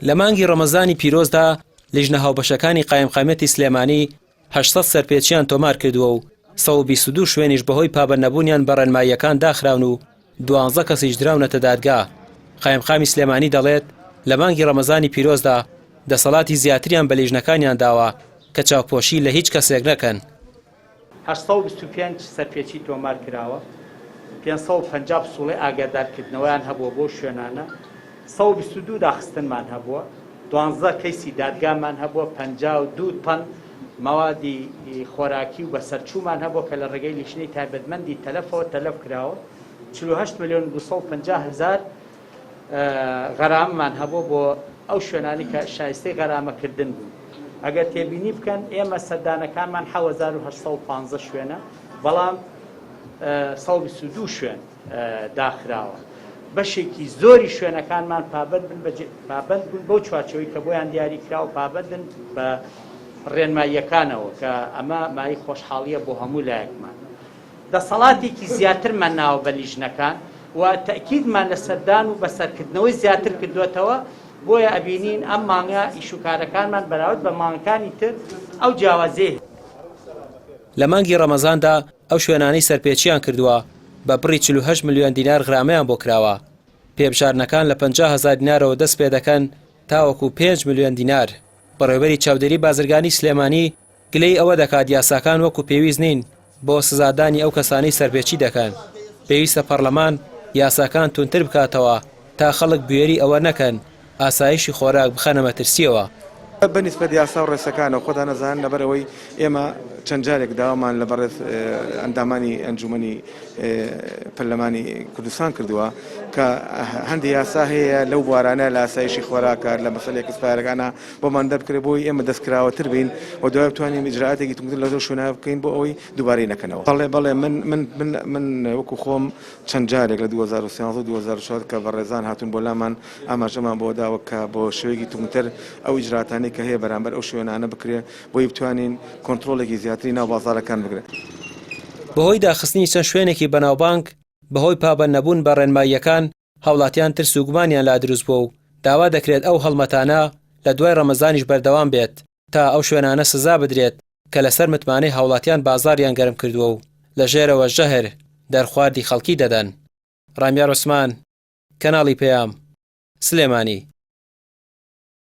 لە مانگی ڕەمەزانی پیرۆزدا لیژنە هاوبەشەکانی قایمقامیەتی سلێمانی 800 سەرپێچیان تۆمار کردووە و 122 شوێنیش بەهۆی پابەندنەبوونیان بە ڕێنماییەکان داخراون و دوانزە کەسیش دراونەتە دادگا. قایمقامی سلێمانی دەڵێت، لە مانگی ڕەمەزانی پیرۆزدا دەسەڵاتی زیاتریان بە لیژنەکانیان داوە کە چاوپۆشی لە هیچ کەسێک نەکەن. 825 سەرپێچی تۆمار کراوە، 550 پسوڵەی ئاگادارکردنەوەیان هەبووە بەو شوێنانە، 122 داخستنمان هەبووە، دوانزە کەیسی دادگامان هەبووە، 52 تەن مەوادی خۆراکی و بەسەرچوومان هەبووە کە لە ڕێگەی لیژنەی تایبەتمەندی تەلەفەوە تەلەف کراوە، 48 ملیۆن و 250 هەزار غەرامەمان هەبووە بۆ ئەو شوێنانەی کە شایستەی غەرامەکردن بوون. ئەگەر تێبینی بکەن ئێمە سەردانەکانمان 7815 شوێنە، بەڵام 122 شوێن داخراوە. بەشێکی زۆری شوێنەکانمان پابەند بن پابەند بوون بەو چوارچێوەی کە بۆیان دیاری کرا و پابەندن بە ڕێنماییەکانەوە کە ئەمە مایەی خۆشحاڵییە بۆ هەموو لایەکمان. دەسەڵاتێکی زیاترمان ناوە بە لیژنەکان و تەئکیدمان لە سەردان و بەسەرکردنەوەی زیاتر کردووەتەوە، بۆیە ئەبینین ئەم مانگە ئیشوکارەکانمان بەراورد بە مانگەکانی تر ئەو جیاوازیەی هەیە. لە مانگی ڕەمەزاندا ئەو شوێنانەی سەرپێچییان کردووە بە بڕی 48 ملیۆن دینار غرامەیان بۆ کراوە، پێبژاردنەکان لە 50 هەزار دینارەوە دەست پێدەکەن تاوەکو پێنج ملیۆن دینار. بەڕێوەبەری چاودێری بازرگانی سلێمانی گلەیی ئەوە دەکات یاساکان وەکو پێویست نین بۆ سزادانی ئەو کەسانەی سەرپێچی دەکەن، پێویستە پەڕلەمان یاساکان توندتر بکاتەوە تا خەڵک بوێری ئەوە نەکەن ئاسایشی خۆراک بخەنە مەترسییەوە. بە نیسبەت یاسا و ڕێسەکانەوە خۆتان ئەزانن لەبەر ئەوەی ئێمە چەند جارێک داوامان لە بەڕێز ئەندامانی ئەنجومەنی پەرلەمانی کوردستان کردووە کە هەندی یاسا هەیە لەو بوارانە لە ئاسایشی خۆراکە لە مەسەلەی expire ەکانە بۆمان دەربکرێت بۆی ئێمە دەستکراوەتر بین و دوای بتوانین ئیجرائاتێکی توندتر لەو شوێنە بکەین بۆ ئەوەی دووبارەی نەکەنەوە. بەڵێ بەڵێ من من من من وەکو خۆم چەند جارێک لە 2013 و 2004 کە بەڕێزان هاتوون بۆ لامان ئاماژەمان بۆ داوە کە بۆ شێوەیەکی توندتر ئەو ئیجراتانەی کە هەیە بەرامبەر ئەو شوێنانە بکرێ بۆی بتوانین کۆنترۆڵێکی زیاتری ناو بازاڕەکان بگرن. بەهۆی داخستنی چەند شوێنێکی بەناوبانگ بەهۆی پابەندنەبوون بە ڕێنماییەکان، هاوڵاتیان ترس و گومانیان لا دروست بووە و داوا دەکرێت ئەو هەڵمەتانە لە دوای ڕەمەزانیش بەردەوام بێت تا ئەو شوێنانە سزا بدرێت کە لەسەر متمانەی هاوڵاتیان بازاڕیان گەرم کردووە و لە ژێرەوە ژەهر دەرخواردی خەڵکی دەدەن. ڕامیار عوسمان، کەناڵی پەیام، سلێمانی.